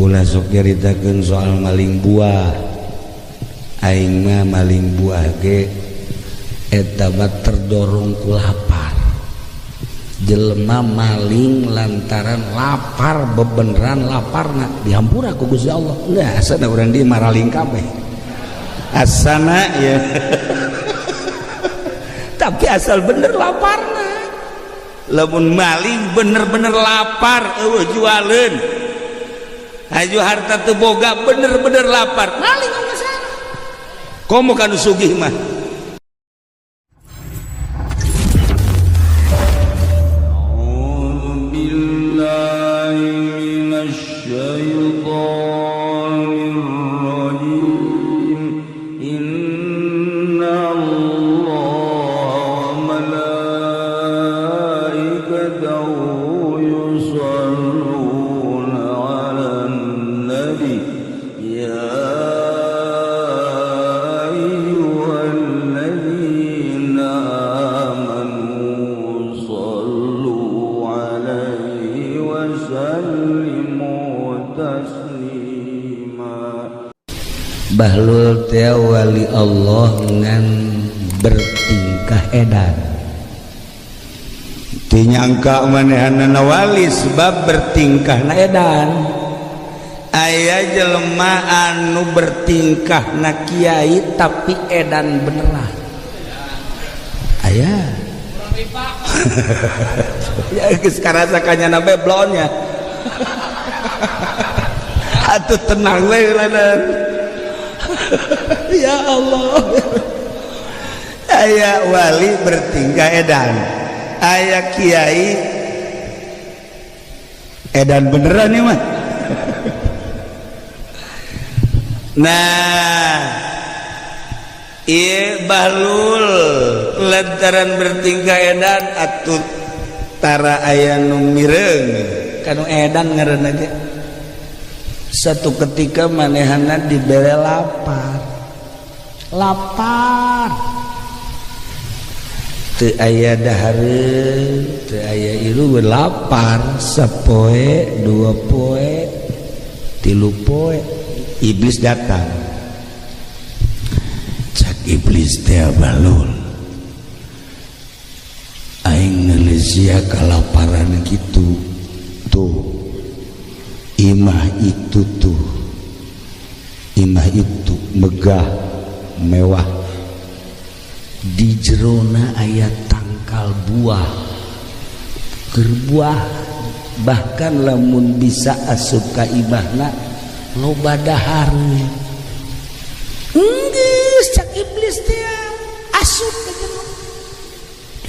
Ulah sok nyaritakeun soal maling buah. Aing mah maling buah ge eta mah terdorong ku lapar. Jelema maling lantaran lapar, bebeneran laparna dihampura ku Gusti Allah. Nah, asana urang di maraling kabeh. Asana ya. Tapi asal bener laparna. Lamun maling bener-bener lapar, eueuh jualeun. Haju harta teu boga bener-bener lapar, maling geus salah. Komo kanu sugih mah. Bahlul teh wali Allah ngan bertingkah edan. Teu nyangka manehanna wali sebab bertingkahna edan. Aya jelema anu bertingkahna kiai tapi edan beneran. Aya. Ya geus karasa kanyana bae blonnya. Atuh tenang we lanan. Ya Allah, aya wali bertingkah edan, aya kiai edan beneran ya mah. Nah, ieu Bahlul lantaran bertingkah edan atuh tara aya nu mireung kanu edan ngaranna ge. Satu ketika manehana dibere lapar, lapar teu aya dahareun, teu aya ilu, lapar sapoe, dua poe, tilu poe. Iblis datang, cak iblis teh, "Bahlul, aing neuleus sia kalaparan kitu. Tuh imah itu, tuh imah itu megah mewah, di jerona aya tangkal buah keur buah, bahkan lamun bisa asup ka imahna loba dahareun." "Geus," cak iblis teh, "asup ka jero."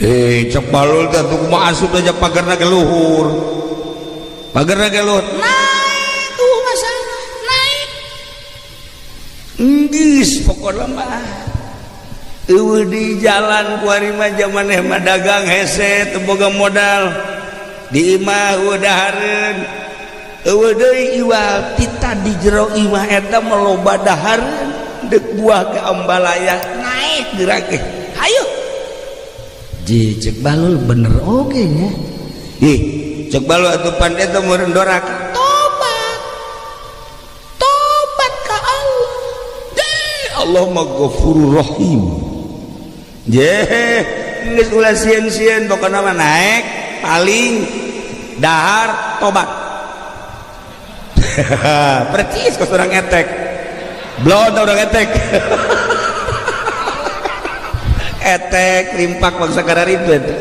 Eh, cek Bahlul teh, "Tuh kumaha asup aja? Pagarna ge luhur, pagarna ge luhur." "Naik tuh masalah, naik." Geus pokona mah eueuh di jalan kuari mah, jaman mah dagang hese, teu boga modal, di imah eueuh dahareun, eueuh deui iwal tita di jero imah eta mah loba dahareun, deuk buah ke ambalaya, naik geura ge hayu." Ji, cek Bahlul, "Bener oge nya." Ih, cek Bahlul, "Atuh pan eta meureun doraka, tobat, tobat ka Allah. Allah mah Ghafurur Rahim." Je, geus ulah sieun-sieun, pokona mah naik paling dahar tobat. Percis kos orang etek blon, orang etek etek rimpak bangsa kararitu eta.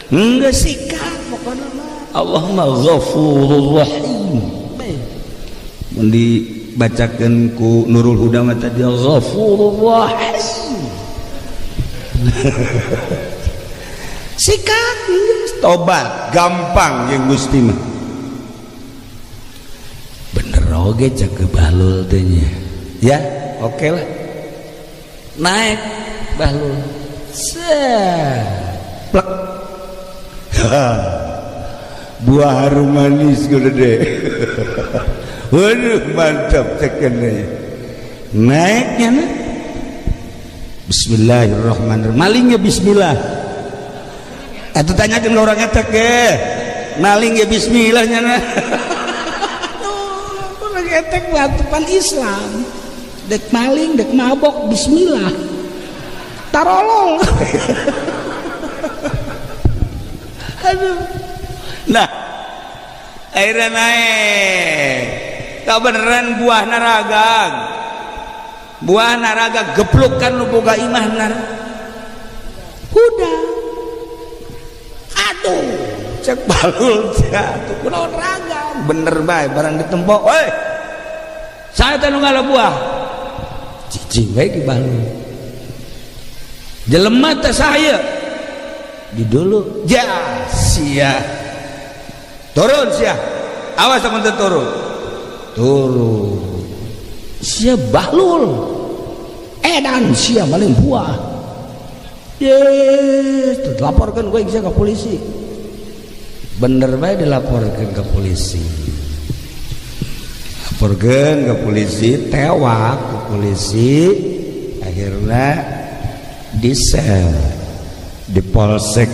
Geus sikat, pokona mah Allah mah Ghafurur Rahim. Mun dibacakeun ku Nurul Huda mah tadi Ghafurur Rahim. Sikat geus tobat, gampang jeung Gusti mah. "Bener oge," cek Bahlul teh nya. "Ya, oke lah." Naik Bahlul. Set. Plek. Buah harum manis gede. Waduh, mantap cekennya. Naiknya nah. Bismillahirrahmanirrahim. Malingnya bismillah. Atau tanyakan ke orang etek ge. Maling ya bismillahnya nah. Urang etek batupan Islam. Dek maling, dek mabok, bismillah. Tarolol. Aduh. Nah, akhirnya naik. Tak beneran buah naragang. Buah naraga geplukan nu boga imah nar. Udah. Aduh, cek balul jatuh kunaon raga. Bener bae barang ditempok. Woi. Saya teh nu ngala buah. Cicing bae ki balul. Jelema teh saya. Di dulu ja sia. Turun sia. Awas amun teu turun. Turun. Sia bahlul. Edan sia maling buah. Yes, laporkan gue ke polisi. Bener bae dilaporkan ke polisi. Laporkan ke polisi, tewak ke polisi, akhirnya di sel, di polsek,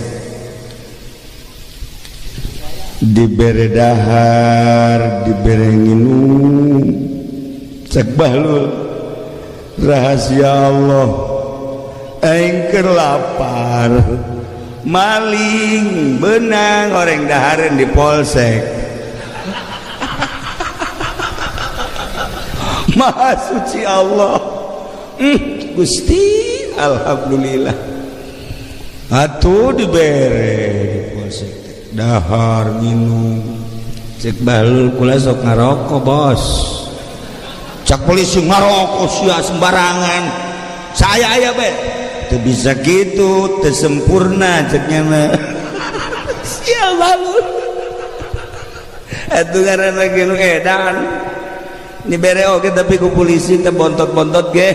dibere dahar, dibere nginum. Cek bahlul, rahasia Allah, aing keur lapar, maling benang orang dahareun di polsek. Maha suci Allah. Gusti, alhamdulillah. Atuh dibere di polsek dahar minum. Cek bahlul kula sok ngarokok bos. Cak polisi ngarokok sia sembarangan. Saya aya bae. Teu bisa kitu, teu sempurna ceknya mah. Sia bahlul. Atuh ngaranna ge nu edan. Dibere oge tapi ku polisi teh bontot-bontot ge.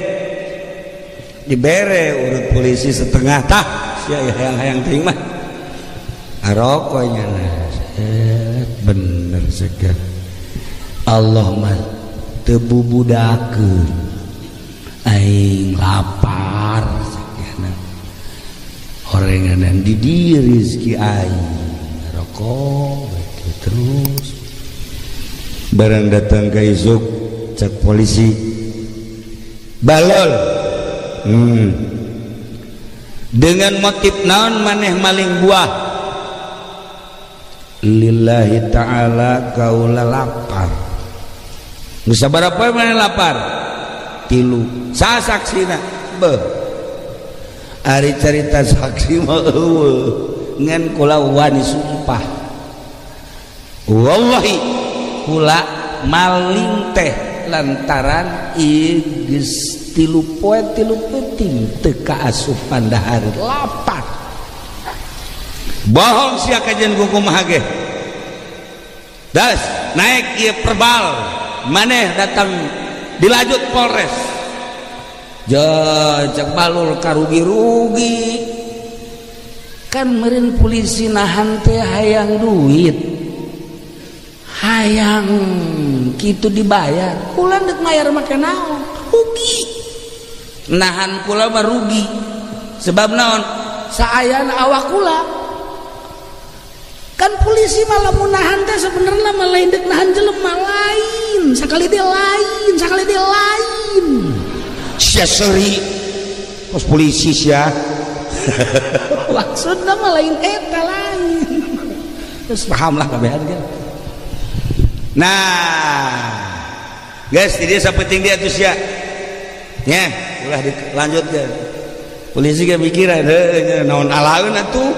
Dibere urut polisi setengah tah sia hayang-hayang teuing mah. Rokoknya bener segar. Allah mah teu bubudakeun. Aing lapar sakiana. Orenganan di dieu rezeki aing. Rokok begitu terus. Barang datang ke isuk cek polisi. Balol. Dengan motif naon maneh maling buah? Lillahi ta'ala kaula lapar. Geus sabaraha poe maneh lapar? Tilu. Saha saksina? Beuh. Ari carita saksi mah eueuh. Ngan kula wani sumpah. Wallahi kula maling teh lantaran ieu geus 3 poe 3 peuting teu kaasupan dahar lapar. Bohong sia kajian kumaha ge. Das naik ieu perbal maneh datang dilajut Polres. Jajak balul karugi-rugi. Kan meureun polisi nahan teh hayang duit. Hayang kitu dibayar. Kula deuk mayar make naon? Rugi. Nahan kula mah rugi. Sebab naon? Saayana awak kula. Kan polisi malah mau nahan teh sebenarnya mah lain dek nahan jelema lain, sakali dia lain, sakali dia lain. Sia seuri pos polisi sia. Maksudna mah lain eta lain. Terus paham lah kabehan ge. Nah, guys, jadi sapenting dia tuh sia. Nya, ulah dilanjutkeun. Polisi ge mikiran heuh naon alaeun atuh.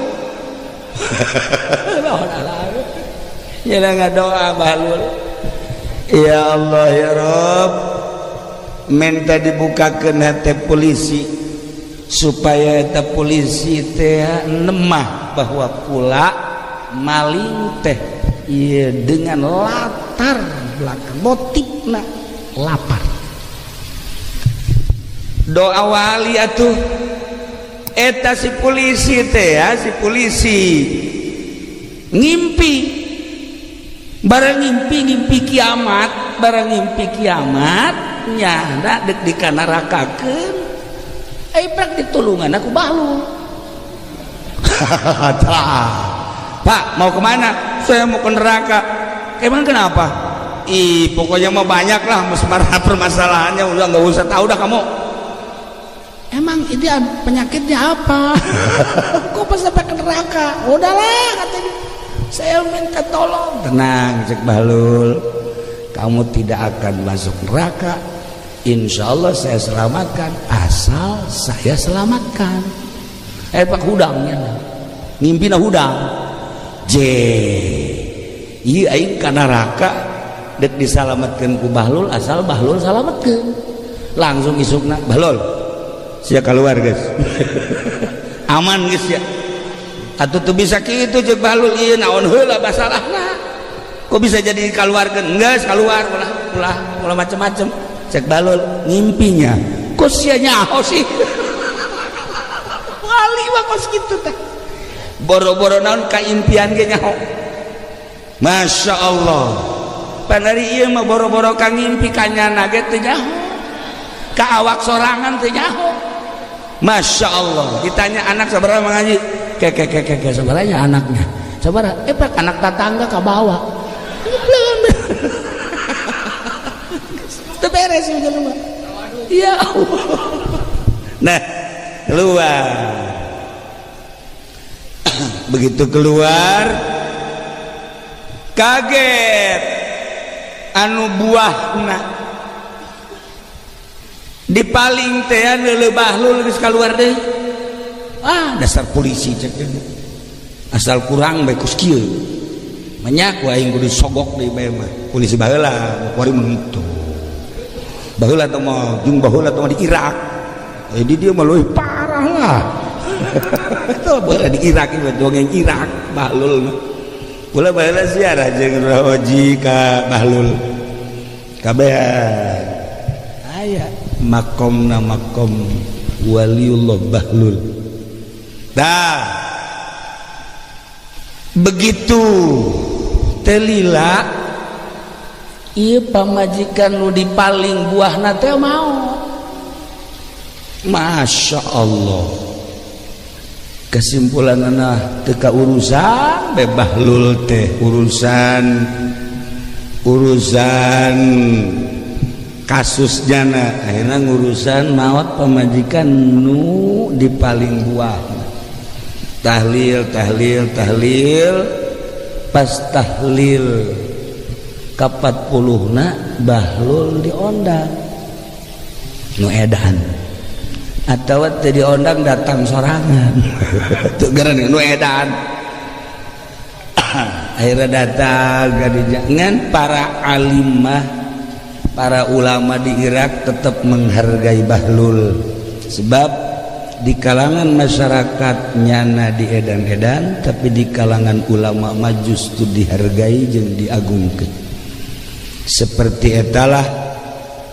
Naon alaeun. Nya ngadoa bahlul. Ya Allah ya Rabb, minta dibukakeun hate polisi supaya eta polisi teh nemah bahwa kula maling teh ieu dengan latar belakang motifna lapar. Doa wali atuh eta si polisi teh ya, si polisi ngimpi barang ngimpi kiamat, barang ngimpi kiamat nyana dek dikanarakakeun ai prak ditulungan aku bahlul. Pak mau kemana? Saya mau ke neraka. Emang kenapa? Ih, pokoknya mah banyak lah permasalahannya, udah nggak usah tahu dah kamu. Emang ini penyakitnya apa? Kok pas sampai ke neraka? Udahlah, katanya. Saya minta tolong. Tenang, cek Bahlul. Kamu tidak akan masuk neraka. Insya Allah saya selamatkan. Asal saya selamatkan. Eh, pak hudangnya. Ngimpina hudang. Je. Iya, aing ka neraka dek disalamatkan ku Bahlul, asal Bahlul salamatkan. Langsung isukna Bahlul. Sia keluar, guys. Aman, guys, ya. Atuh tuh bisa kitu, cek Bahlul, ieu naon heula masalahna? Kok bisa jadi keluarkeun? Geus keluar, ulah ulah ulah macem-macem. Cek Bahlul ngimpinya. Kok sia nyaho sih? Wali mah kos kitu teh. Boro-boro naon ka impian ge nyaho. Masya Allah. Panari ieu mah boro-boro ka ngimpi, kanyana ge teu nyaho. Ka awak sorangan teu nyaho. Masya Allah. Ditanya anak sabaraha mengaji? Ke ke ke ke ke sabaranya anaknya. Sabaraha? Eh, pak, anak tetangga ka bawa. Belum. Teu beres ieu mah. Ya Allah. Nah, keluar. Begitu keluar kaget anu buahna dipaling teh neuleuh Bahlul geus kaluar deui. Ah, dasar polisi, cek, asal kurang bae kos kieu. Menyak aing kudu sogok deui bae mah. Polisi baheula kuari mah gitu. Baheula teh mah jeung baheula teh mah di Irak. Eh, di dia mah leuwih parah lah. Itu baheula di Irak ieu dongeng Irak Bahlul mah. Kula baheula ziarah jeung Roji ka Bahlul. Kabehan. Aya makomna, makom Waliullah Bahlul. Dah. Begitu telila ieu pamajikan nu dipaling buahna teh mau. Masya Allah. Kesimpulan teka urusan be Bahlul teh, urusan urusan kasus jana akhirnya ngurusan maut pamajikan nu dipaling buah, tahlil, tahlil, tahlil. Pas tahlil kapat puluhna Bahlul diondang nu edan atau teu diondang datang sorangan tuh gara nu edan. Akhirnya datang ngan para alimah, para ulama di Irak tetap menghargai Bahlul sebab di kalangan masyarakat nyana di edan-edan, tapi di kalangan ulama mah justru dihargai jeung diagungkeun. Seperti etalah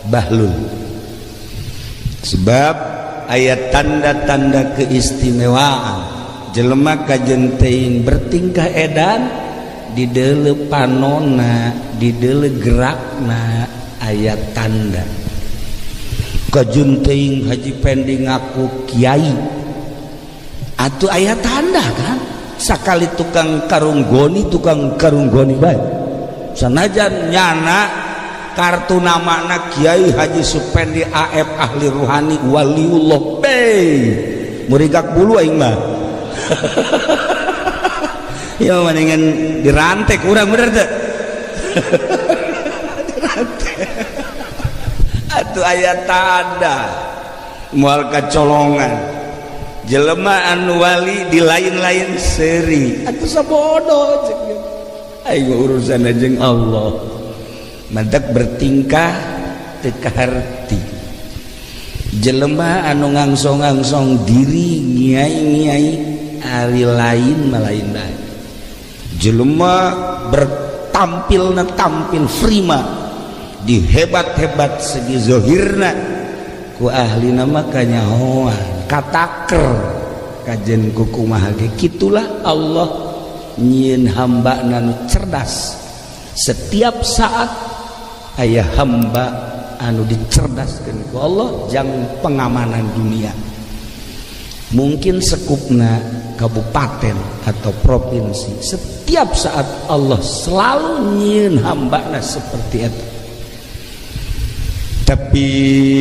Bahlul, sebab aya tanda-tanda keistimewaan jelema kajen teuing bertingkah edan, di deuleu panona, di deuleu gerakna aya tanda. Kajen teuing Haji Pendi ngaku kiai atuh aya tanda kan, sakali tukang karung goni, tukang karung goni bae, sanajan nyana kartu namana Kiai Haji Supendi AF ahli ruhani waliullah be murigak bulu aing mah ya mendingan dirantek urang, bener teu? Dirantek atuh aya tanda, moal kacolongan. Jelema anu wali di lain-lain seri atuh sabodo cek aing urusan jeung Allah. Mantak bertingkah teu kaharti jelema anu ngangsong-ngangsong diri ngiai-ngiai, ari lain mah lain bae. Jelema bertampilna tampil prima, dihebat-hebat segi zohirna, ku ahli nama kanyahoan kataker kajen kukumaha ge. Kitulah Allah nyieun hamba nu cerdas. Setiap saat aya hamba anu dicerdaskan ku Allah jang pengamanan dunia. Mungkin sekupna kabupaten atau provinsi. Setiap saat Allah selalu nyieun hambana seperti itu, tapi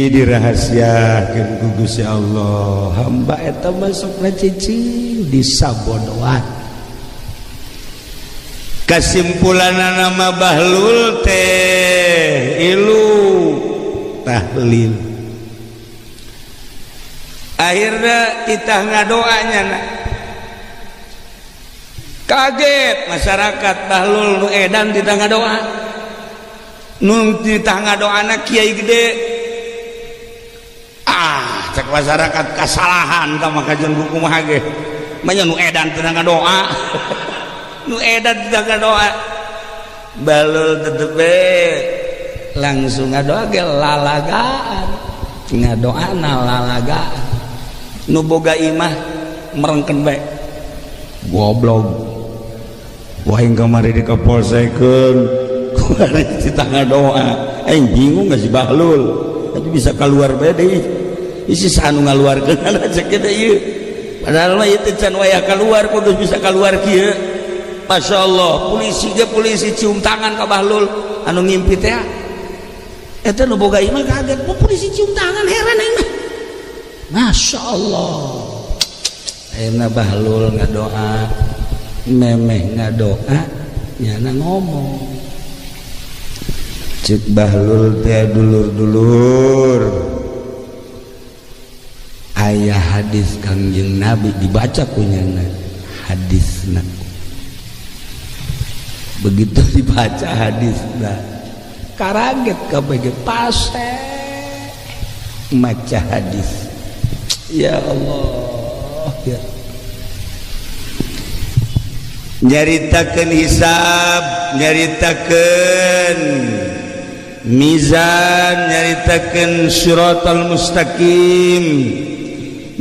dirahasiakeun ku Gusti Allah. Hamba eta masukna cicing di sabodoan. Kesimpulan nama Bahlul teh ilu tahlil. Akhirnya kita ngadoanya na. Kaget masyarakat, Bahlul nu edan titah ngadoa, nu titah ngadoana kiai gede. Ah, cek masyarakat, kesalahan ka maka jeung kumaha ge manya nu edan teu ngadoa, nu edan teu ngadoa. Bahlul tetep langsung ngadoa ge lalagaan, ngadoa na lalagaan. Nu boga imah merengken bae, goblok. Wah, yang kamari di kapolsekeun, kamari di tengah doa. Aing bingung gak si Bahlul tapi bisa keluar bae deui, isi anu ngaluarkeun aja kita ieu. Padahal mah ieu teh can wayah keluar, kok geus bisa keluar kieu. Masya Allah, polisi ge polisi cium tangan ka Bahlul anu ngimpi teh. Eta nu boga imah kaget, oh, polisi cium tangan, heran aing mah. Masya Allah. Ayeuna Bahlul ngadoa, memeh ngadoa nyana ngomong. Cek Bahlul teh, "Dulur-dulur, aya hadis Kangjeng Nabi." Dibaca kunyana hadisna. Begitu dibaca hadisna, karaget kabeh pase maca hadis. Ya Allah, ya nyaritakeun hisab, nyaritakeun mizan, nyaritakeun siratal mustaqim,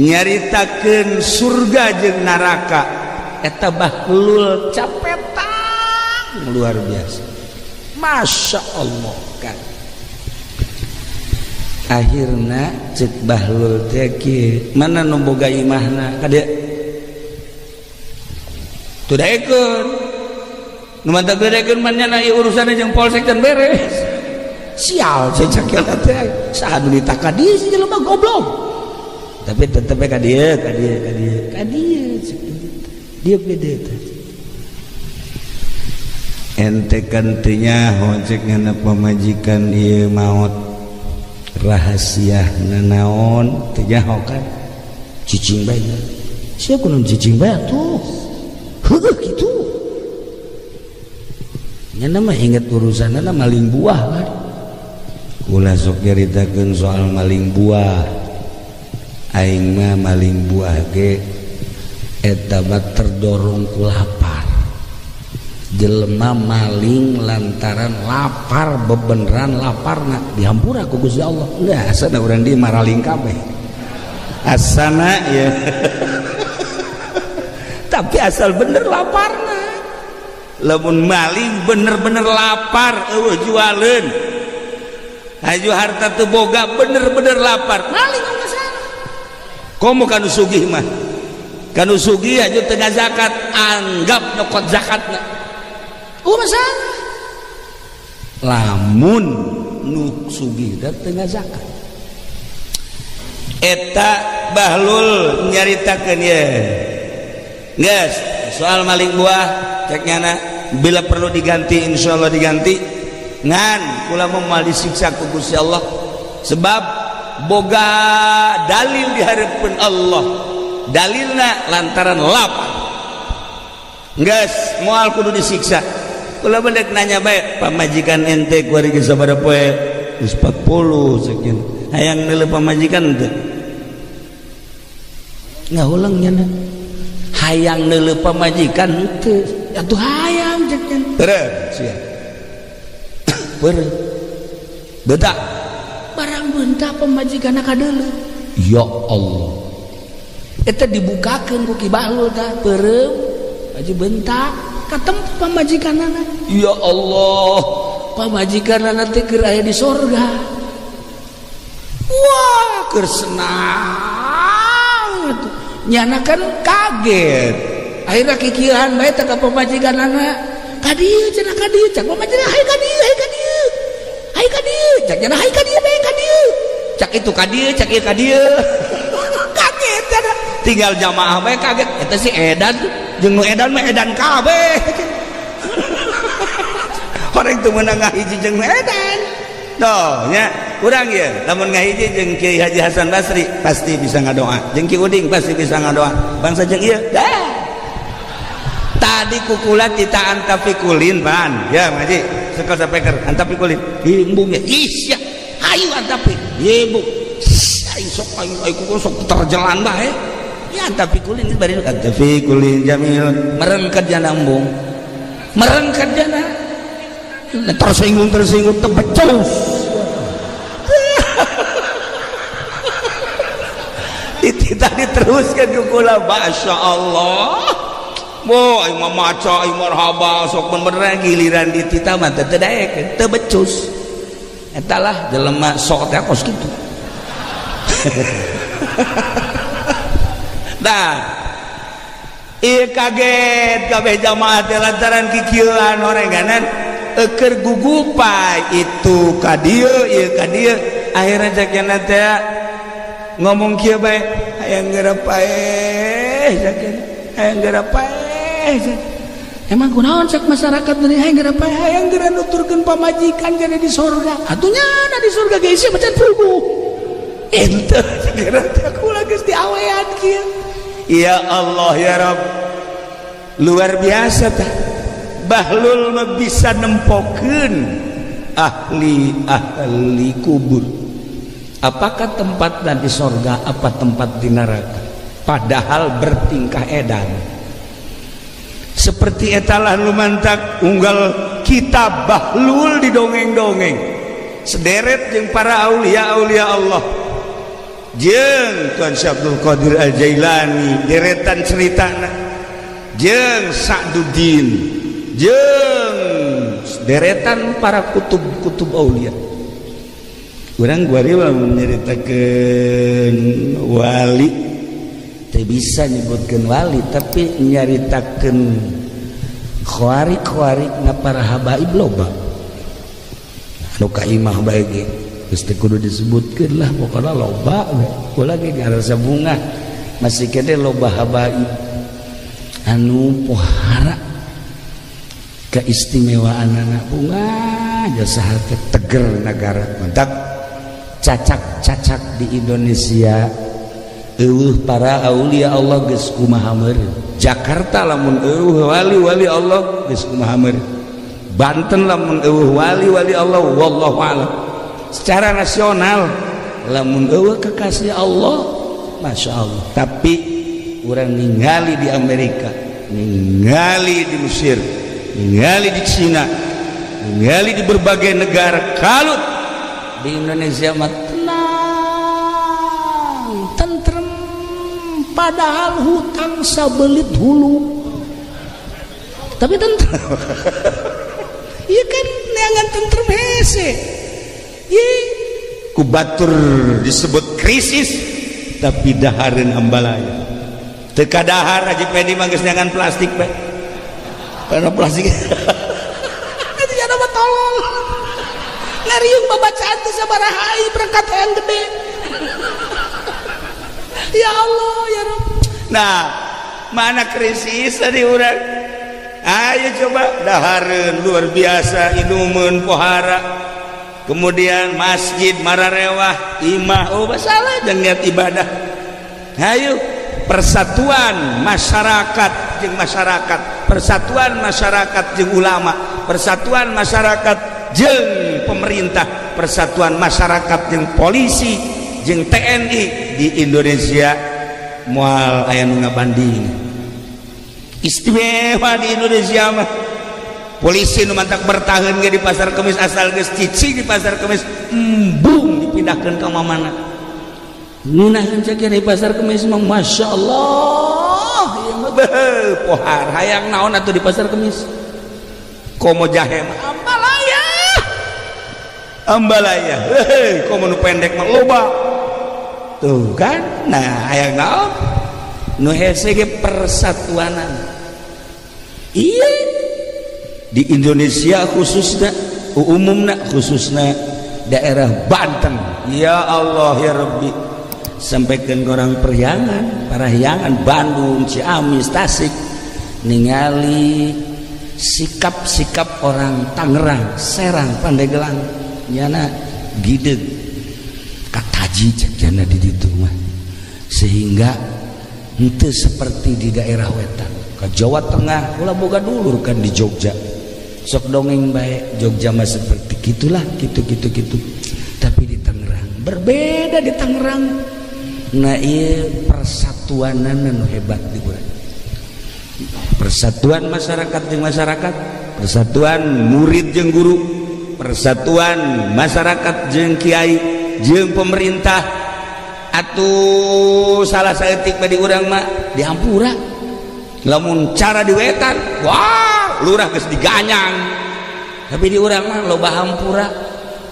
nyaritakeun surga jeung neraka. Eta Bahlul capetang luar biasa. Masya Allah kan. Akhirna cek Bahlul teh, "Mana nu boga imahna kade?" Teu daekeun. Nu mantap daekeun mah nya urusanna jeung polsek can beres. Sial, cek cakil teh, saha nu ditaka dieu si jelema goblok. Tapi tetep ka dieu, ka dieu, ka dieu, ka dieu, cek dieu bede teh. Ente kan teu nyaho, cek ngana, pamajikan ieu maot rahasia nanaon teu nyaho kan, cicing bae sia. Kunaon cicing bae tuh? Heuh, kitu nya mah inget urusanna maling buah kan. Ulah sok nyaritakeun soal maling buah. Aing mah maling buah ge eta mah terdorong ku lapar. Jelema maling lantaran lapar, bebeneran laparna, dihampura ku Gusti Allah. Enggak, asana urang di maraling kabeh asana ya, tapi asal bener laparna. Lamun maling bener-bener lapar, eueuh jualeun, haju harta teu boga, bener-bener lapar, maling enggak salah. Komo kanu sugih mah, kanu sugih aja teu zakat, anggap nyokot zakatna. Oh, masalah lamun nu sugih da teu zakat. Eta Bahlul nyaritakeun ye. Geus, soal maling buah, cek nyana, bila perlu diganti, insyaallah diganti. Ngan kula mau disiksa ku Gusti Allah sebab boga dalil di hadapan Allah, dalilna lantaran lapar. Geus, moal kudu disiksa. Kula bendek nanya bae, pamajikan ente kuari geus sabaraha poe? Geus 40 sekian. Hayang neuleuh pamajikan teu? Ngahulang nyana, hayang neuleuh pamajikan teu? Atuh hayang, cek nya. Beureum sia, beureum betak. Barang beunta, pamajikanna kadeuleu. Ya Allah. Eta dibukakeun ku Ki Bahlul tah, beureum baju bentak, katempo pamajikanana. Ya Allah. Pamajikanana teh keur aya di sorga. Wah, keur senang atuh. Nyana kan kaget. Akhirnya kikieuan bae teh ka pamajikanana. Ka dieu cenah, ka dieu, cak pamajikan, hayu ka dieu, hayu ka dieu. Hayu ka dieu, cak cenah, hayu ka dieu bae, ka dieu. Cak itu ka dieu, cak ieu ka dieu. Kaget cenah. Tinggal jamaah bae kaget. Eta si edan jeung nu edan mah edan kabeh. Orang teu meunang ngahiji jeung nu edan. Tuh nya, urang ieu lamun ngahiji jeung Kiai Haji Hasan Basri pasti bisa ngadoa, jeung Ki Uding pasti bisa ngadoa. Bangsa jeung ieu dah. Tadi kukula kita antapikulin pan. Ya ngaji, sekal sapeker antapikulin. Embung ya. Ih sia. Hayu antapi. Ibu. Aing sok aing aing kuku sok terjalan bae. Ya antapikulin bari antapikulin jamil. Merengket jana embung. Merengket jana. Tersinggung tersinggung tebecus. Itu tadi teruskan kukula Masya Allah. Wah, aing mah maca, aing marhaba, sok bener giliran di tita mah teu daek, teu becus. Eta lah jelema sok teh kos kitu. Nah, ieu kaget kabeh jamaah teh lantaran kikieuan horenganan eukeur gugupai itu ka dieu ieu ka dieu. Akhirna cek cenah teh ngomong kieu bae, hayang geura paeh cek hayang geura paeh. Emang kunaon cek masyarakat dari hayang geura paeh, hayang geura nuturkeun pamajikan jadi di surga. Atuh nyana di surga ge isi macan puguh. Ente segera teh kula geus diawean kieu. Ya Allah ya Rabb. Luar biasa tah. Bahlul mah bisa nempokeun ahli-ahli kubur. Apakah tempatnya di sorga, apa tempat di neraka? Padahal bertingkah edan. Seperti etalah lumantak unggal kitab Bahlul di dongeng-dongeng. Sederet jeung para aulia-aulia Allah. Jeung Tuan Syekh Abdul Qadir Al-Jailani deretan ceritana. Jeung Sa'duddin, jeung deretan para kutub-kutub aulia. Urang guari lamun nyaritakeun wali teu bisa nyebutkeun wali, tapi nyaritakeun khawarik-khawarik na para habaib loba. Anu ka imah bae ge geus teu kudu disebutkeun lah, pokona loba we. Kula ge ngarasa bungah masih kene loba habaib anu pohara keistimewaan anak bunga jasa hati teger negara mantap. Cacak-cacak di Indonesia eueuh para aulia Allah geus kumaha meureun. Jakarta lamun eueuh wali-wali Allah geus kumaha meureun. Banten lamun eueuh wali-wali Allah wallahu a'lam. Secara nasional lamun eueuh kekasih Allah Masya Allah. Tapi urang ningali di Amerika, ningali di Mesir, ningali di Cina, ningali di berbagai negara kalut. Di Indonesia mah tenang, tentrem, padahal hutang sabelit hulu, tapi tentrem. Iya kan, neangan tentrem hese. Iya. Ku batur disebut krisis, tapi dahareun ambalaya. Teu kadahar Haji Pedi mah geus neangan plastik bae. Karena plastik. Itu jana mah tolol. Ngariung babacaan teh sabaraha ai berangkat yang gede. Ya Allah ya Rabb. Nah, mana krisis tadi urang? Ayo coba dahareun luar biasa inumeun pohara. Kemudian masjid mararewah, imah oh masalah jeung niat ibadah. Ayo persatuan masyarakat jeung masyarakat, persatuan masyarakat jeung ulama, persatuan masyarakat jeung pemerintah, persatuan masyarakat jeung polisi jeung TNI di Indonesia moal aya nu ngabanding. Istimewa di Indonesia mah. Polisi nu mantak bertahan ge di pasar kemis asal geus cicing di pasar kemis embung dipindahkeun ka mamana. Ngunaheun cek di pasar kemis mah Masya Allah ieu mah beuh pohar hayang naon atuh di pasar kemis. Komo jahe mah ambalaya. Ambalaya. Heuh, komo nu pendek mah loba. Tuh kan, nah hayang naon? Nu hese ge persatuanan. Iya di Indonesia khususnya, umumna khususnya daerah Banten. Ya Allah ya Rabbi, sampaikan ke orang Priangan, Parahyangan, Bandung, Ciamis, Tasik, ningali sikap-sikap orang Tangerang, Serang, Pandeglang, nyana gideg kataji cek jana di ditu mah, sehingga henteu seperti di daerah wetan. Ke Jawa Tengah ulah boga dulur kan di Jogja, sok dongeng baik Jogja mah seperti gitulah, gitu gitu gitu. Tapi di Tangerang berbeda. Di Tangerang nah iya persatuanan nu hebat di urang, persatuan masyarakat jeung masyarakat, persatuan murid jeung guru, persatuan masyarakat jeung kiai jeung pemerintah. Atuh salah saeutik mah di urang mah dihampura. Lamun cara di wetan, wah, lurah geus diganyang. Tapi di urang mah loba hampura,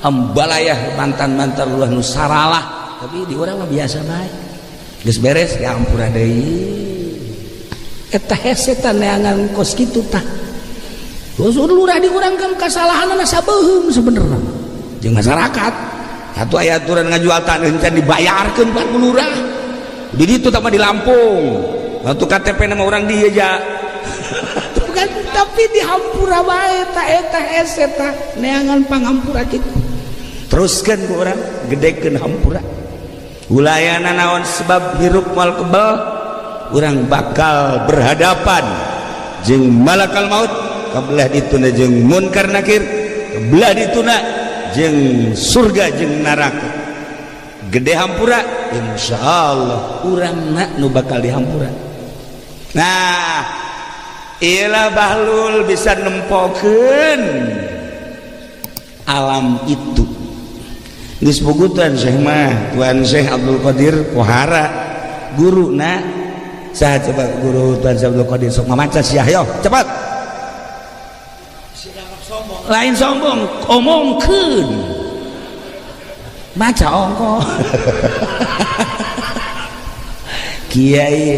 ambalayah mantan-mantan lurah nu saralah, tapi di urang mah biasa bae, geus beres dihampura deui. Eta hese tah neangan kos kitu tah. Terus lurah di urang kan kasalahanana sabeuheung sebenarnya jeung masyarakat. Satu aya aturan ngajual tanah can dibayarkeun pan ku lurah. Di ditu tambah di Lampung. Waktu KTP nama orang dia ja. Kan tapi dihampura bae ta eta hese tah neangan pangampura kitu. Teruskan ku urang gedekeun hampura. Ulayana naon sebab hirup moal kebel, urang bakal berhadapan jeung malakal maut, kabelah dituna jeung munkar nakir, kabelah dituna jeung surga jeung neraka. Gede hampura, insyaallah urang na nu bakal dihampura. Nah, iyalah Bahlul bisa nempokeun alam itu. Geus puguh Tuan Syekh mah, Tuan Syekh Abdul Qadir Pohara guruna saha coba? Guru Tuan Syekh Abdul Qadir sok mamaca sia, yo cepat. Lain sombong, omongkeun, maca ongko. Kiai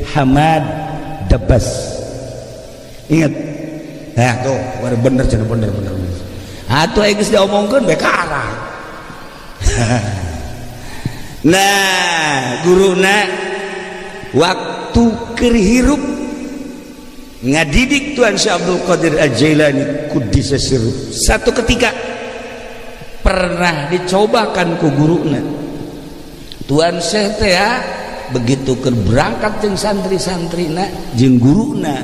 Hamad Dabas, ingat. Nah tuh bener cenah, bener bener. Atuh geus diomongkeun bae karang. Nah, guruna waktu keur hirup ngadidik Tuan Syekh Abdul Qadir Al-Jailani kuddisa sirruh, satu ketika pernah dicobakan ku guruna Tuan Syekh teh ya, begitu keur berangkat jeung santri-santrina jeung guruna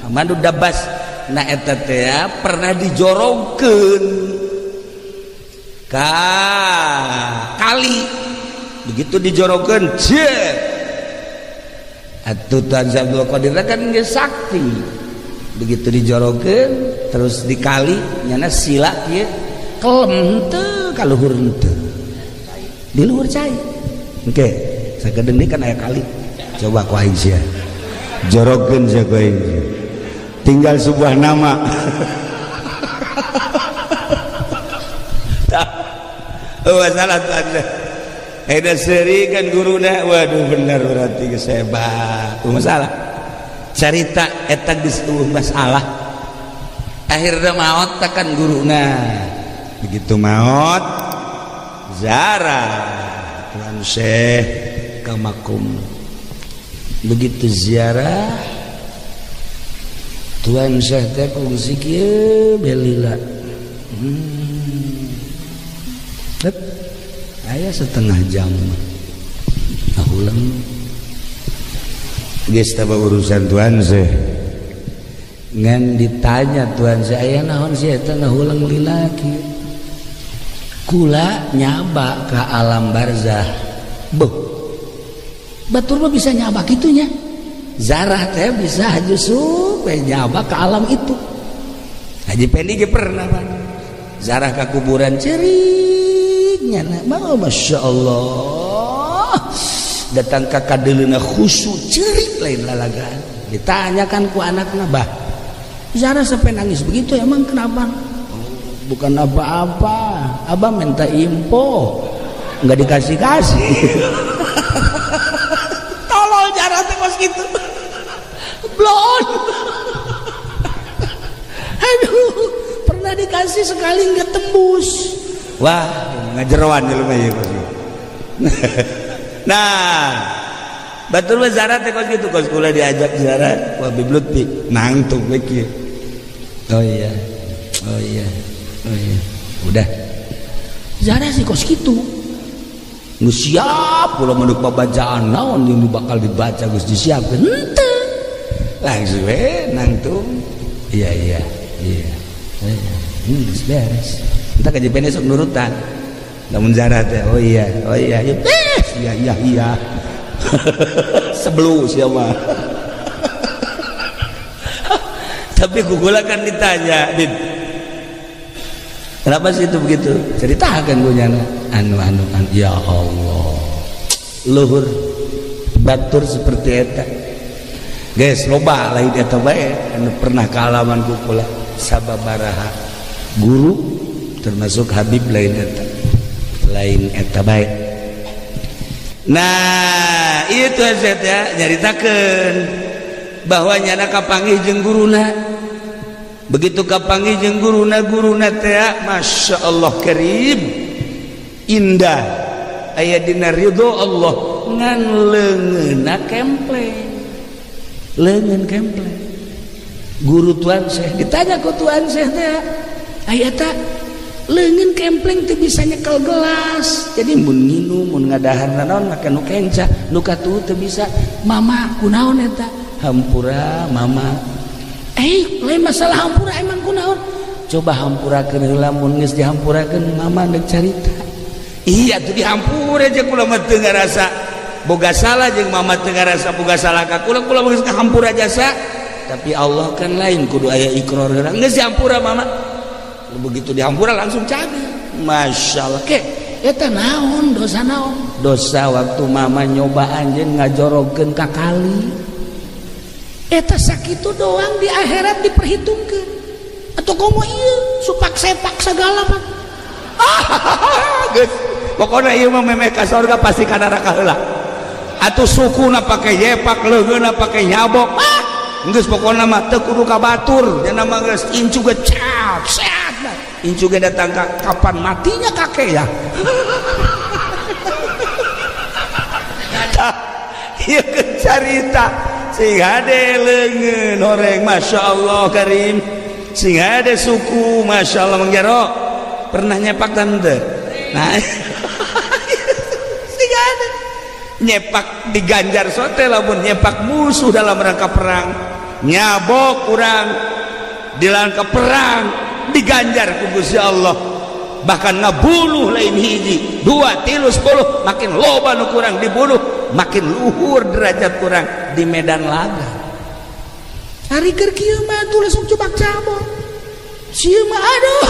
Hamadu Dabas. Nah, eta teh ya, pernah dijorogkeun ka kali. Begitu dijorogkeun, jet atuh Tuan Syekh Abdul Qadir kan geus sakti. Begitu dijorogkeun terus dikali, nyana sila kieu kelem henteu ka luhur, henteu di luhur cai. Oke, sakedeung kan aya kali, coba ku aing sia jorogkeun sia ku aing, tinggal sebuah nama. Oh, salah Tuan. Eda seri kan guruna, waduh bener berarti geus hebat. Masalah. Carita eta geus eueuh masalah. Akhirna maot kan guruna. Begitu maot, ziarah Tuan Syekh ka makom. Begitu ziarah Tuan Syekh teh kungsi kieu belila. Aya setengah jam ulang geus taba urusan Tuan Syekh. Ngan ditanya Tuan Syekh, aya naon sih eta ngahulang lila kieu? Kula nyaba ka alam barzah. Beuh, batur mah bisa nyaba kitunya. Zarah teh bisa justru nyaba ke alam itu. Haji Pendi ge pernah Pak. Zarah ka kuburan cerik nyana, mau Masya Allah datang ka kadeuleuna khusyuk cerik lain lalagaan. Ditanyakan ku anakna, bah Zarah sampai nangis begitu emang kenapa? Oh, bukan apa-apa, abah minta info nggak dikasih-kasih. Tolol Zarah teh kos gitu blon. Aduh, pernah dikasih sekali nggak tembus. Wah, ngajeroan jelema ieu. Nah, batur mah ziarah teh kos kitu, kos kula diajak ziarah, wah Habib Lutfi nangtung we kieu. Oh iya. Oh iya. Oh iya. Udah. Ziarah sih kos kitu. Nu siap kula mah pabacaan naon yang bakal dibaca geus disiapkeun. Henteu. Langsung we nangtung. Iya iya iya. Iya. Geus beres. Entah ka JPN sok nurutan. Lamun ziarah teh oh iya, oh iya, iya. Iya iya iya. Sebelum siapa. Tapi kugula kan ditanya, Bib, kenapa sih itu begitu? Ceritakan gue nyana. Anu anu anu. Ya Allah, luhur batur seperti eta. Guys, loba lain eta bae anu pernah kaalaman ku kula sababaraha guru termasuk Habib lain eta. Lain eta bae. Nah, itu ya nyaritakeun bahwa nyana kapanggih jeung guruna. Begitu kapanggih jeung guruna, guruna teh Masya Allah karim, indah, aya dina ridho Allah, ngan leungeunna kempleng, leungeun kempleng. Guru Tuan Syekh ditanya ku Tuan Syekh teh, aya eta leungeun kempleng teu bisa nyekel gelas, jadi mun nginum mun ngadahar naon make nu kenca, nu katuh teu bisa. Mama kunaon eta? Hampura mama. Lain masalah hampura, emang kunaon? Coba hampurakeun heula, mun geus dihampurakeun mama deuk carita. Iya tuh dihampura aja kula mah teu ngarasa boga salah jeung mama teu ngarasa boga salah ka kula, kula geus kahampura jasa. Tapi Allah kan lain, kudu aya ikrar heula. Geus dihampura mama. Begitu dihampura langsung cabi. Masya Allah. Ke eta naon dosa naon? Dosa waktu mama nyoba anjeun ngajorogkeun ka kali. Eta sakitu doang di akhirat diperhitungkeun. Atau komo ieu supak sepak segala mah. Geus pokona ieu mah memeh ka sorga pasti ka neraka heula. Atuh sukuna pake yepak, leungeunna pake nyabok. Ah, geus pokona mah teu kudu ka batur, nya mah geus incu ge cat sehat. Incu ge datang ka kapan matinya kakek ya. Tah, ieu carita sing hade leungeun horeng Masya Allah karim, sing hade suku Masya Allah. Mang Jaro pernah nyepak tante? Nah, sing hade nyepak diganjar sote lamun nyepak musuh dalam rangka perang, nyabok urang di rangka perang diganjar ku Gusti Allah, bahkan ngabunuh lain hiji 2 3 10, makin loba nu kurang dibunuh makin luhur derajat kurang di medan laga. Ari keur kieu mah tuh langsung cobak cabok. Sieu mah aduh,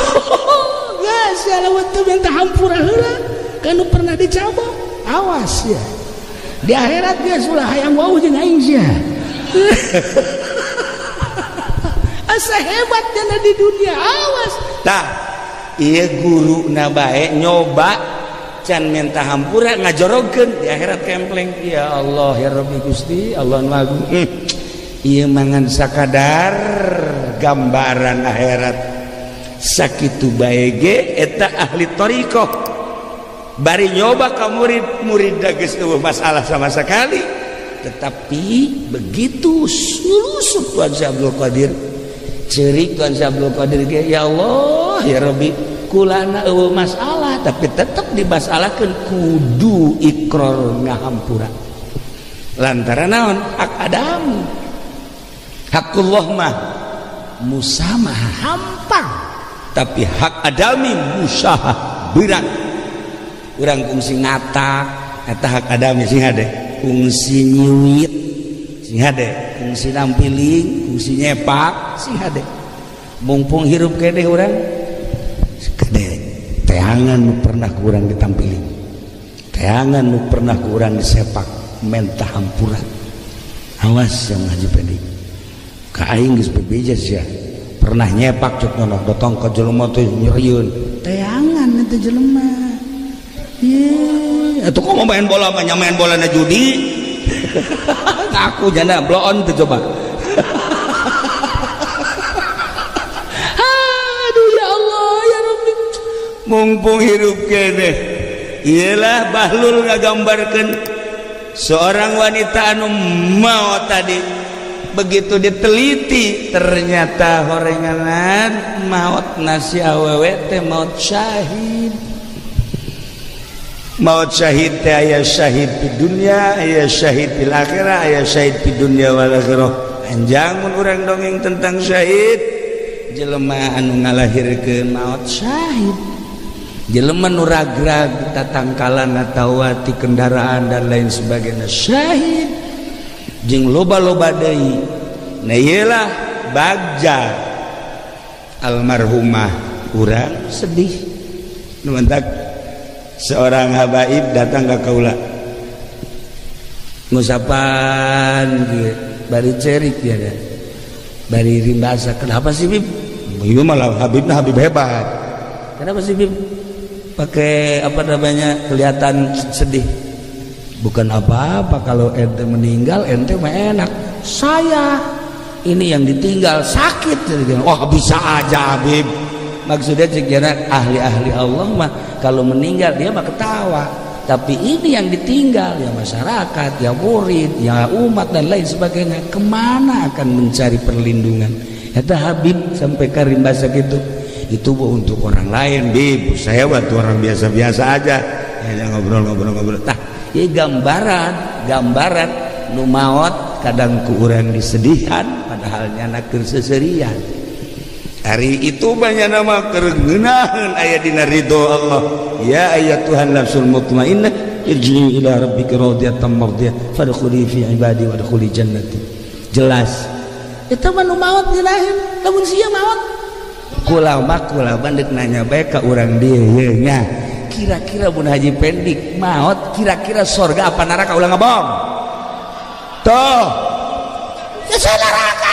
geus ya lawan teu minta hampura heula kanu pernah dicabok. Awas ya. Di akhirat geus ulah hayang wau jeung aing sia. Asa hebat jana di dunia, awas. Tah, ieu guruna bae nyoba can minta hampura ngajorogkeun di akhirat kempleng. Ya Allah ya Rabbi Gusti Allah nu agung. Ieu mangan sakadar gambaran akhirat sakitu bae ge eta ahli thariqah bari nyoba ka murid, murid geus eueuh masalah sama sekali. Tetapi begitu sulusup Tuan Syekh Abdul Qadir, cerik Tuan Syekh Abdul Qadir ge, ya Allah ya Rabbi kulana eueuh masalah tapi tetep dimasalahkeun kudu ikrar ngahampura lantaran naon hak Adam, hakullah mah musamah hampang, tapi hak adami musahah berat. Urang kungsi ngatak eta hak adami sing hade, kungsi nyiwit sing hade, kungsi nampiling, kungsi nyepak sing hade. Mumpung hirup keneh urang kede teangan nu pernah kurang ditampiling, teangan nu pernah kurang disepak, mentah hampura. Awas yang Haji Pedi ka aing geus bebeja sia pernah nyepak cek nono datang ka jelema teh nyerieun teangan eta jelema. Ye, atuh kok mau main bola mah nya main bola na judi. Ngaku jana blow on tuh coba. Mumpung hirup keneh. Iyalah Bahlul ngagambarkeun seorang wanita anu maot tadi, begitu diteliti ternyata horenganan maot nasi awewe teh maot syahid. Maut syahid teh aya syahid di dunia, aya syahid di akhirah, aya syahid di dunia wal akhirah. Anjang mun urang dongeng tentang syahid, jelema anu ngalahirkeun maut syahid, jelema nu ragrag tatangkalan atawa ti kendaraan dan lain sebagainya syahid, jeung loba-loba deui. Nah, ieu bagja almarhumah urang sedih. Nu mantak seorang habaib datang ke kaula ngusapan gitu, bari cerik dia kan, bari rimbasa, "Kenapa sih, Bib?" Itu malah Habibnya Habib hebat. "Kenapa sih, Bib, pakai apa namanya, kelihatan sedih?" "Bukan apa-apa, kalau ente meninggal ente mah enak, saya ini yang ditinggal sakit." "Wah, bisa aja, Habib." Maksudnya cek ahli-ahli Allah mah kalau meninggal dia mah ketawa, tapi ini yang ditinggal ya masyarakat, ya murid, ya umat, dan lain sebagainya, kemana akan mencari perlindungan? Kata Habib sampai karim bahasa gitu, "Itu bu untuk orang lain, Bib. Saya buat orang biasa-biasa aja ya." Ngobrol-ngobrol-ngobrol tah ya gambaran gambaran nu maot kadang ku urang disedihan, padahal nyana keur seserian. Hari itu banyak nama kerengenahan aya dina ridho Allah. Ya ayyatuhan nafsul mutmainnah, irji'i ila rabbika radiyatan mardiyah, fadkhuli fi ibadi wadkhuli jannati. Jelas eta mah nu maot ngeunaheun. Lamun sia maot, kula mah kula mah nanya bae ka urang dieu ye nya, kira-kira mun Haji Pendik maot, kira-kira sorga apa neraka? Ulah ngabong toh ya, saya neraka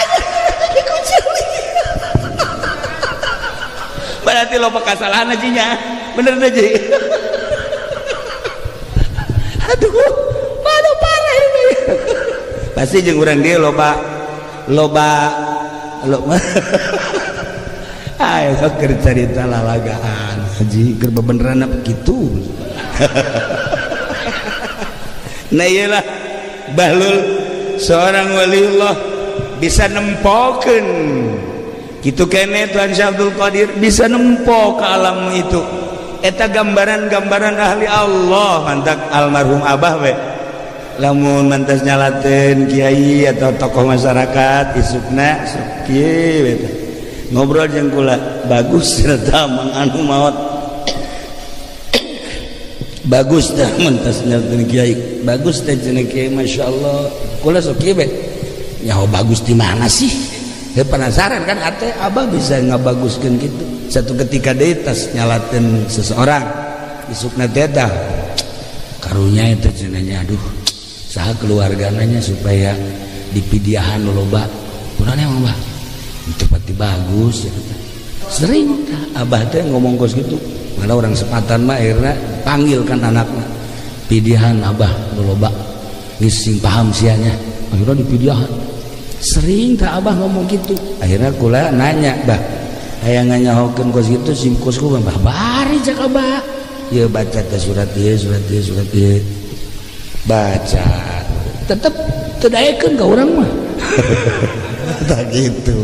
dikunci. Berarti loba kesalahan hajinya, bener aja. Aduh, aduh, parah ini. Pasti jeung urang dia loba loba loba. Ayo sok keur carita lalagaan, haji keur bebeneran apa kitu. Nah, iyalah Bahlul seorang waliullah bisa nempokeun kitu kene. Tuan Syekh Abdul Qadir bisa nempo ke alam itu. Eta gambaran-gambaran ahli Allah. Mantak almarhum abah we lamun mantas nyalaten kiai atau tokoh masyarakat, isukna sok kieu we teh ngobrol jeung kula, "Bagus eta mang anu maot, bagus dah mentas nyalaten kiai, bagus teh cenah kiai, masyaallah." Kula sok kieu we, "Nyaho bagus di mana sih?" Ya penasaran kan ate, abah bisa ngabaguskeun gitu. Satu ketika deui tas nyalaten seseorang, isukna teh tah karunya itu cenah, "Aduh, saha keluarganya supaya dipidiahan loba kunaon emang, Bah?" "Itu pasti bagus ya." Sering tah abah teh ngomong kos gitu. Mana orang sepatan mah akhirnya panggil kan anaknya, "Pidiahan abah loba geus sing paham sianya." Akhirnya dipidiahan. Sering tak abah ngomong gitu. Akhirnya kula nanya, "Bah, hayang nganyahokeun kos gitu sim kos ku, Bah?" "Bari," cek abah, "ya baca teh surat ieu, surat ieu, surat ieu." Baca tetep teu daekeun ka urang mah. Tak gitu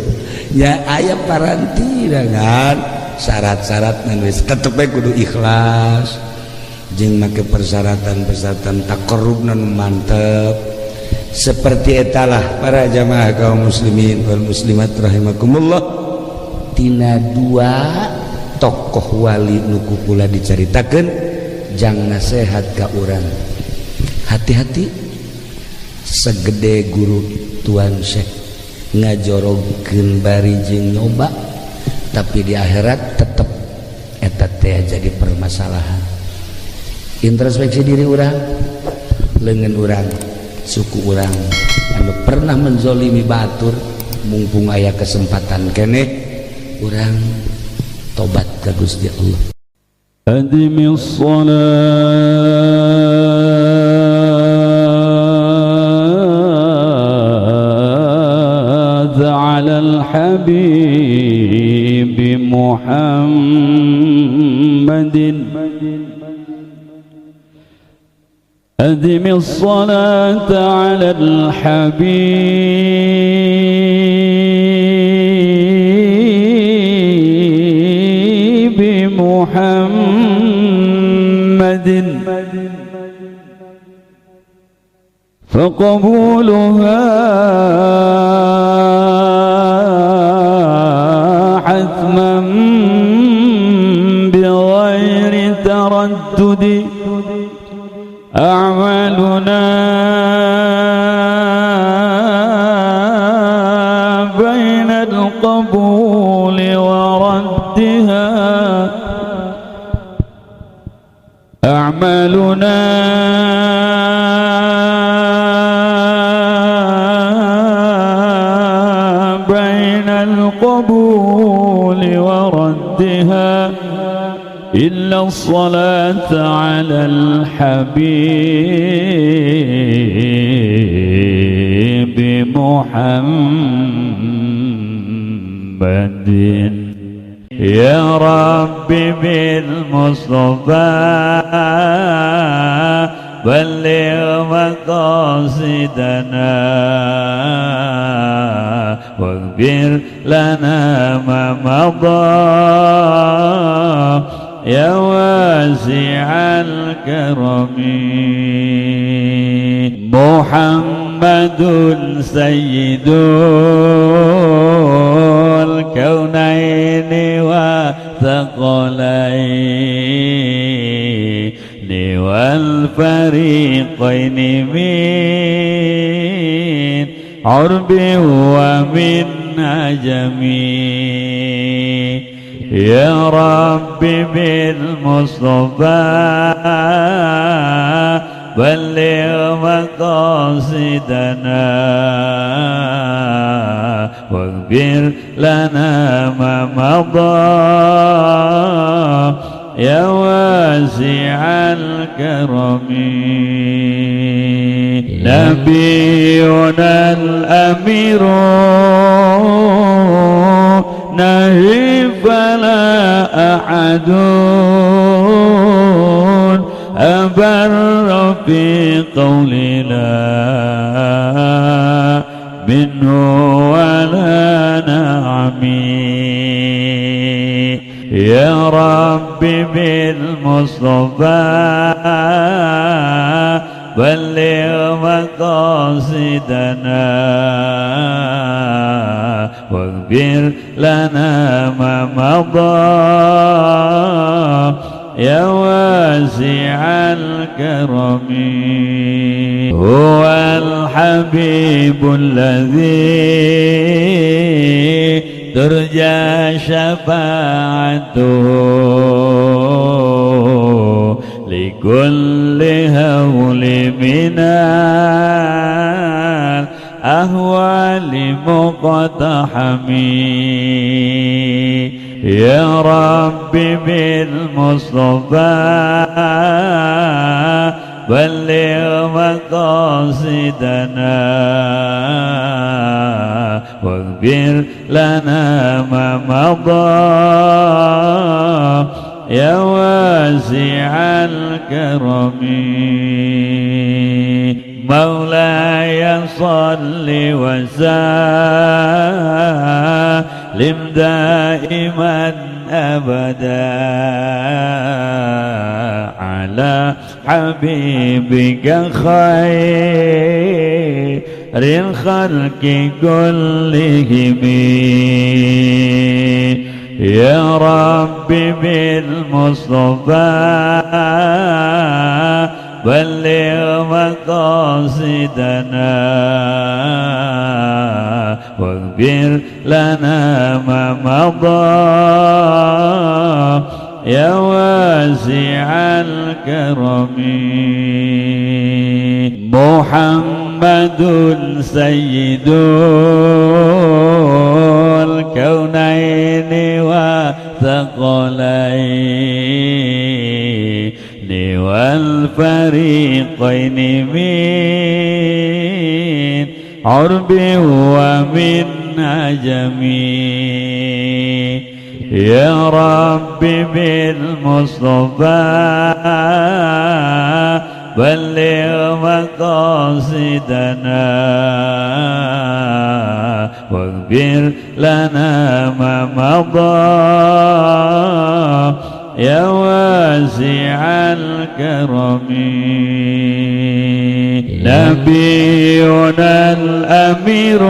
ya, aya paranti kan syarat-syarat geus tetep bae kudu ikhlas jeung make persyaratan-persyaratan taqarrubna nu mantep. Seperti etalah para jamaah kaum muslimin wal muslimat rahimakumullah, tina dua tokoh wali nu ku kula dicaritakeun jang nasehat ka urang. Hati-hati, segede guru Tuan Syekh ngajorogkeun bari jeung nyoba, tapi di akhirat tetep eta teh jadi permasalahan. Introspeksi diri urang, lengan urang, suku urang anu pernah menzolimi batur, mumpung aya kesempatan keneh urang tobat ka Gusti Allah. أدم الصلاة على الحبيب محمد. أدم الصلاة على الحبيب محمد فقبولها حتما بغير تردد. أعمالنا بين القبول وردها، أعمالنا بين القبول وردها إلا الصلاة على الحبيب محمد. يا رب بالمصطفى بلغ مقاصدنا واغفر لنا ما مضى يا واسع الكرم. محمد سيد الكونين والثقلين والفريقين من عرب ومن عجم. يا رب بالمصطفى بلغ مقاصدنا واغفر لنا ما مضى يا واسع الكرم. نبينا الأمير نهي فلا أحد أبر في قولنا منه ولا نعمي. يا رب بالمصطفى بلغ مقاصدنا واغفر لنا ما مضى يا واسع الكرم. هو الحبيب الذي ترجى شفاعته لكل هول من الأهوال مقتحم. يا رب بالمصطفى بلغ مقاصدنا واغفر لنا ما مضى يا واسع الكرم. مولاي صل وسلم دائما أبدا على حبيبك خير الخلق كلهم. يا رب بالمصطفى بلغ مقاصدنا واغفر لنا ما مضى يا واسع الكرم. محمد سيد الكونين والثقلين والفريقين من عرب ومن عجم. يا رب بالمصطفى بلغ مقاصدنا واغفر لنا ما مضى يا واسع الكرم. نبينا الأمير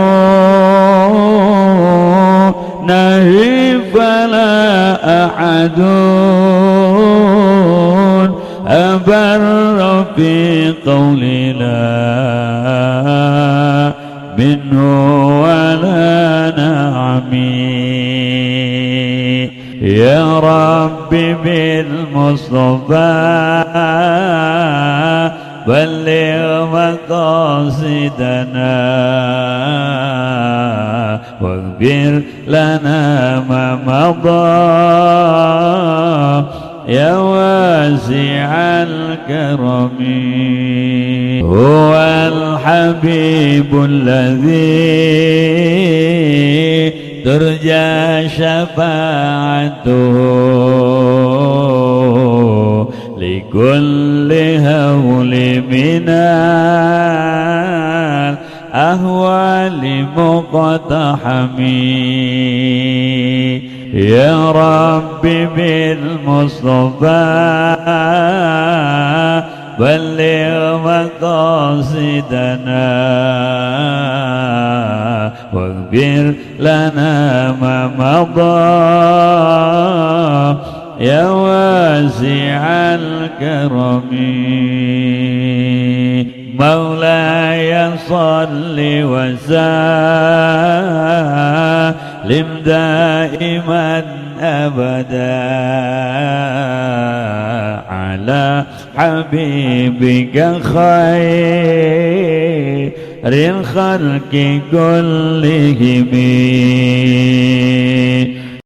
نهي فلا أحد أبر في قول لا منه ولا نعمي. يا رب بالمصطفى بلغ مقاصدنا واغفر لنا ما مضى يا واسع الكرم. هو الحبيب الذي ترجى شفاعته لكل هول من الأهوال مقتحم. يا رب بالمصطفى بلغ مقاصدنا واغفر لنا ما مضى يا واسع الكرم. مولاي صل وسلم دائما أبدا على حبيبك خير الخلق كلهم.